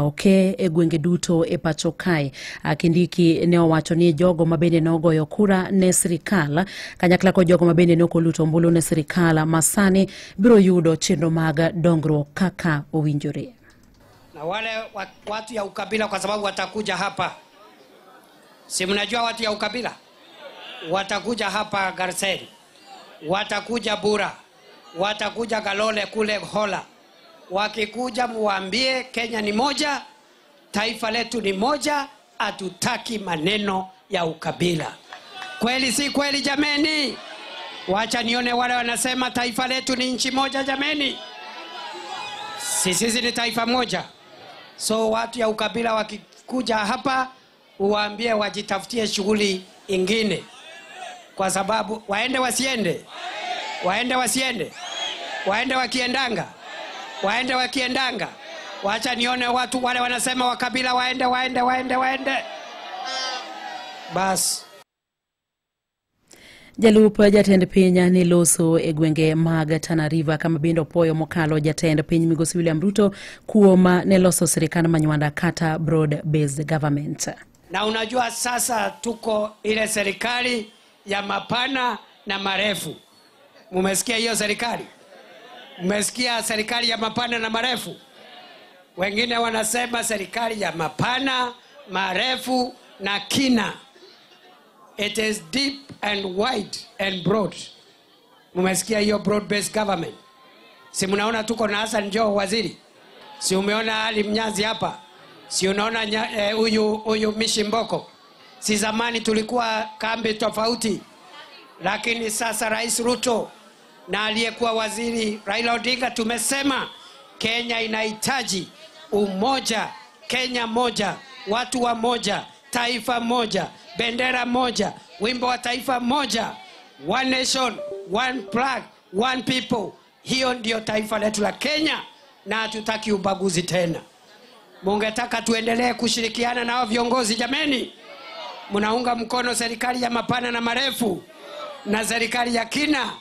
oke e gwenge duto e pacho kae. Kindiki ne owacho ni jogo mabende nogoyo kura ne sirikal kanyakla kod jogo mabende ne ok oluto ombulu ne sirikal masani biro yudo chenro mag dongruok kaka owinjore. Na wale watu ya ukabila, kwa sababu watakuja hapa, si mnajua watu ya ukabila watakuja hapa Garseni, watakuja Bura, watakuja Galole kule Hola. Wakikuja muambie Kenya ni moja, taifa letu ni moja, hatutaki maneno ya ukabila. Kweli si kweli jameni? Wacha nione wale wanasema taifa letu ni nchi moja jameni. Sisi ni taifa moja. So watu ya ukabila wakikuja hapa uwaambie wajitafutie shughuli ingine. Kwa sababu waende wasiende, waende wasiende, waende wakiendanga, waende wakiendanga. Wacha nione watu wale wanasema wakabila waende, waende, waende, waende. Bas. Jalup jatend piny ne loso e gwenge mag Tana River kama bende opoyo mokalo jatend piny migosi William Ruto kuom ne loso sirikand Manywanda kata broad based government. Na unajua sasa tuko ile serikali ya mapana na marefu. Mumesikia hiyo serikali? Mmesikia serikali ya mapana na marefu? Wengine wanasema serikali ya mapana, marefu na kina. It is deep and wide and broad. Mumesikia hiyo broad based government? Si mnaona tuko na Hassan Joho waziri? Si umeona Ali Mnyazi hapa? Si unaona huyu Mishi Mboko? Si zamani tulikuwa kambi tofauti, lakini sasa Rais Ruto na aliyekuwa waziri Raila Odinga tumesema Kenya inahitaji umoja, Kenya moja, watu wa moja, taifa moja, bendera moja, wimbo wa taifa moja, one nation, one flag, one people. Hiyo ndio taifa letu la Kenya, na hatutaki ubaguzi tena. Mungetaka tuendelee kushirikiana na hao viongozi jameni? Mnaunga mkono serikali ya mapana na marefu na serikali ya kina?